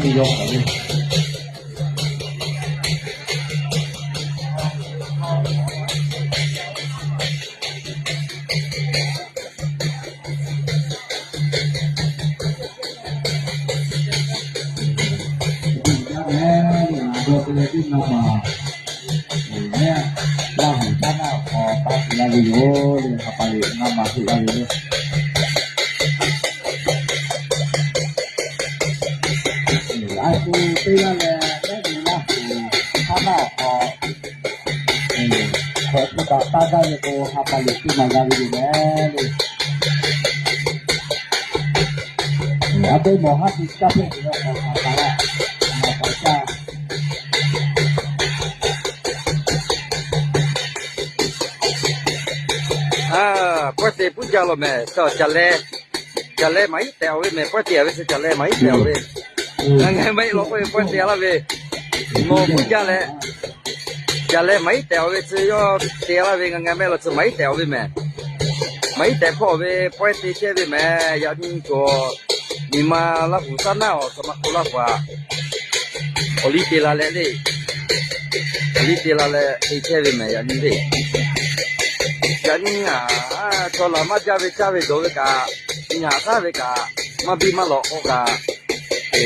Yawˇ k'awꞈ le. Yaˇ mehˍ, ngaˬ dawˇ te leh teˇ na maˬ, mehˍ, Laˇ huˍ htaˇ naˆ awˬ hk'aw taˇ te laˇ ve yoˬ le, ha pa lehˬ na maˬ te laˇ ve le. A shu teˇ g'aˇ leh, mehˉ ve Laˇ huˍ htaˇ naˆ awˬ hk'aw, hk'awꞈ hpu taꞈ taˇ gaˇ ve k'o, ha pa lehˬ teˇ maˬ g'a ve yoˬ mehˍ le. A teˇ mawˬ haˉ te caˇ hpehꞈ ve awˬ hk'aw hk'aˬ hk'aˬ laˇ, maˬ k'awꞈ caˇ. Pawehˇ te puiˉ jaˇ law mehˍ, caˬ leh, caˬ leh maˇ iˉ tehꞈ awˬ ve mehˍ, pawehˇ te a ve chi caˬ leh maˇ iˉ tehꞈ awˬ ve. Ngaˬ ngaˬ mehˆ law k'oˆ ve pawehˇ te laˇ ve, nawˬ puiˉ jaˇ leh, caˬ leh maˇ iˉ tehꞈ awˬ ve chi yawˇ te laˇ ve, ngaˬ ngaˬ mehˆ law chi maˇ iˉ tehꞈ awˬ ve mehˍ. Maˇ iˉ tehꞈ hpawˇ awˬ ve pawehˇ te chehˇ ve mehˍ. Yaꞈ nyi cawˬ, miˬ ma Laˇ huˍ saˉ naˆ awˬ, saˍ ma k'o Laˇ huˍ aꞈ, awˬ liˇ te la leh le, awˬ liˇ te la leh te chehˇ ve mehˍ. Yaꞈ nyi le, yaꞈ nyi a, chaw laˬ maˇ jaˇ ve caˇ ve dawˬ ve kaꞈ, nyi haꞈ shaˉ ve kaꞈ, maˇ biˇ maˇ lawꞈ k'o kaꞈ,